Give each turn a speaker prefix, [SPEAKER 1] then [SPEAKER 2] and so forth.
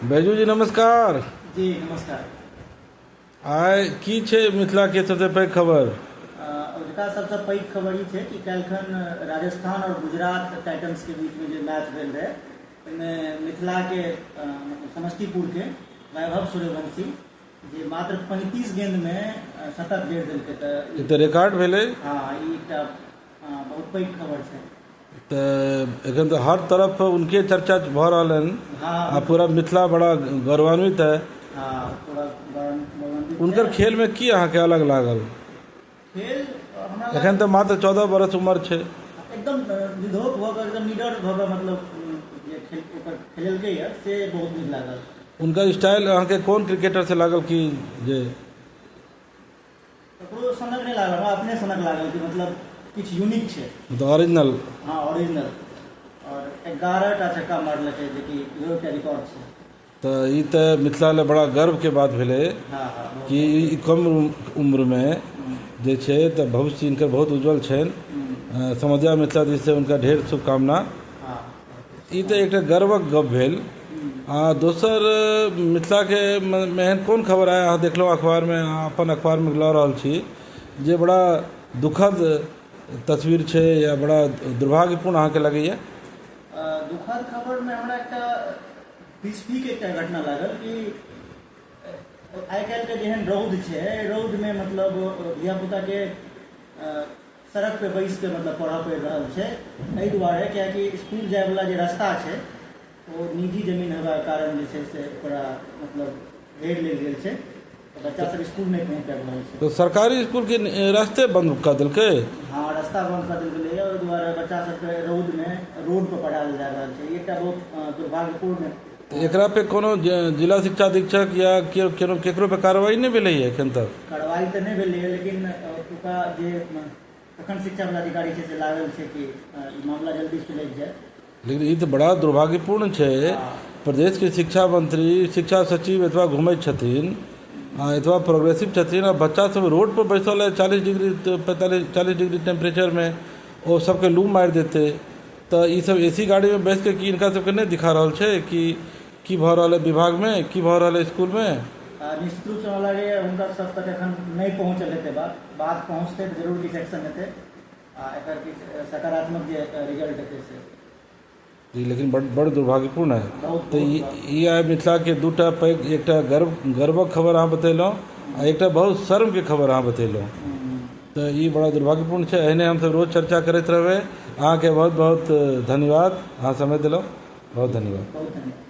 [SPEAKER 1] बैजू जी नमस्कार।
[SPEAKER 2] जी नमस्कार।
[SPEAKER 1] आइ की छै मिथिला के सबसे पैघ खबर?
[SPEAKER 2] अजुका सबसँ पैघ खबर ई छै कि काल्हिखन राजस्थान और गुजरात टाइटन्स के बीच में जे मैच भेल रहै ओहिमे मिथिला के मतलब समस्तीपुर के वैभव सूर्यवंशी जे मात्र 35 गेंद में शतक जड़ि देलकै। तऽ
[SPEAKER 1] ई तऽ रिकॉर्ड भेलै।
[SPEAKER 2] हँ, ई एकटा बहुत पैघ खबर छै।
[SPEAKER 1] तऽ एखन तऽ हर तरफ उनके चर्चा भऽ रहल हन। आ पूरा मिथिला बड़ा गौरवान्वित है।
[SPEAKER 2] हँ, पूरा गौरवान्वित।
[SPEAKER 1] हुनकर खेलमे की अहाँके अलग लागल?
[SPEAKER 2] खेल हमरा
[SPEAKER 1] एखन तऽ मात्र 14 बरस उम्र छै।
[SPEAKER 2] एकदम निधोक भऽ कऽ, एकदम निडर भऽ कऽ, मतलब जे खेल ओकर खेलेलकै यऽ से बहुत नीक लागल।
[SPEAKER 1] हुनकर स्टाइल अहाँके कोन क्रिकेटर से लागल कि जे
[SPEAKER 2] ककरो सनक नहि लागल, हमरा अपने सनक लागल कि मतलब किछु यूनिक छै।
[SPEAKER 1] मतलब ओरिजिनल।
[SPEAKER 2] हँ, ओरिजिनल। आओर 11टा छक्का मारलकै, जेकि इहो एकटा रिकॉर्ड छै।
[SPEAKER 1] तऽ ई तऽ मिथिला लए बड़ा गर्वके बात भेलै
[SPEAKER 2] हँ हँ बहुत।
[SPEAKER 1] कि ई कम उम्रमे जे छै तऽ भविष्य हिनकर बहुत उज्जवल छनि। समदिया मिथिला दिससँ हुनका ढेर शुभकामना। ई तऽ एकटा गर्वक गप भेल। आ दोसर मिथिलाके मे एहन कोन खबर आइ अहाँ देखलहुँ अखबारमे? अहाँ अपन अखबारमे लऽ रहल छी जे बड़ा दुखद तस्वीर छै या बड़ा दुर्भाग्यपूर्ण अहाँके लगैए?
[SPEAKER 2] दुखद खबरमे हमरा एकटा बिस्फीके एकटा घटना लागल कि आइ काल्हिके जेहन रौद छै, रौदमे मतलब धियापुताके सड़क पे बैस के मतलब पढ़ऽ पड़ि रहल छै, एहि दुआरे कियाकि इसकुल जायवला जे रास्ता छै ओ निजी जमीन हेबाक कारण जे छै से ओकरा मतलब घेर लेल गेल छै, तऽ बच्चा सब इसकुल नहि पहुँच पाबि रहल छै।
[SPEAKER 1] तऽ सरकारी इसकुलके रास्ते बन्द कऽ देलकै?
[SPEAKER 2] हँ, रास्ता बन्द कऽ देल गेलैए। ओहि दुआरे बच्चा सबके रौदमे रोड पर पढ़ायल जा रहल छै। ई एकटा बहुत दुर्भाग्यपूर्ण।
[SPEAKER 1] तऽ एकरा पे कोनो जिला शिक्षा अधीक्षक या केओ केकरो पे कार्रवाई नहि भेलैए एखन तक?
[SPEAKER 2] कार्रवाई तऽ नहि भेलैए, लेकिन ओतुका जे प्रखंड शिक्षा पदाधिकारी छै से लागल छै कि ई मामला जल्दी सुलझि जाय।
[SPEAKER 1] लेकिन ई तऽ बड़ा दुर्भाग्यपूर्ण छै। प्रदेशके शिक्षा मंत्री, शिक्षा सचिव एतबा घुमैत छथिन आ एतबा प्रोग्रेसिव छथिन आ बच्चा सब रोड पर बैसल है 40 डिग्री, 45, 40 डिग्री टेम्परेचरमे, ओ सबके लू मारि देतै। तऽ ई सब ए सी गाड़ीमे बैसिके की हिनका सबके नहि दिखा रहल छै कि की भऽ रहल है विभागमे, की भऽ रहल है इसकुलमे?
[SPEAKER 2] निश्चित रूपसँ हमरा लागैए हुनका सब तक एखन नहि पहुँचल हेतै बात। बात पहुँचतै तऽ जरूर किछु एक्शन हेतै आ एकर किछु सकारात्मक जे रिजल्ट हेतै से।
[SPEAKER 1] ई लेकिन बड़ बड़ दुर्भाग्यपूर्ण है।
[SPEAKER 2] बहुत।
[SPEAKER 1] तऽ ई आइ मिथिलाके दूटा पैघ, एकटा गर्वक खबर अहाँ बतेलहुँ आ एकटा बहुत शर्मके खबर अहाँ बतेलहुँ। तऽ ई बड़ा दुर्भाग्यपूर्ण छै। एहने हमसब रोज चर्चा करैत रहबै। अहाँके बहुत बहुत धन्यवाद, अहाँ समय देलहुँ। बहुत धन्यवाद।
[SPEAKER 2] बहुत धन्यवाद।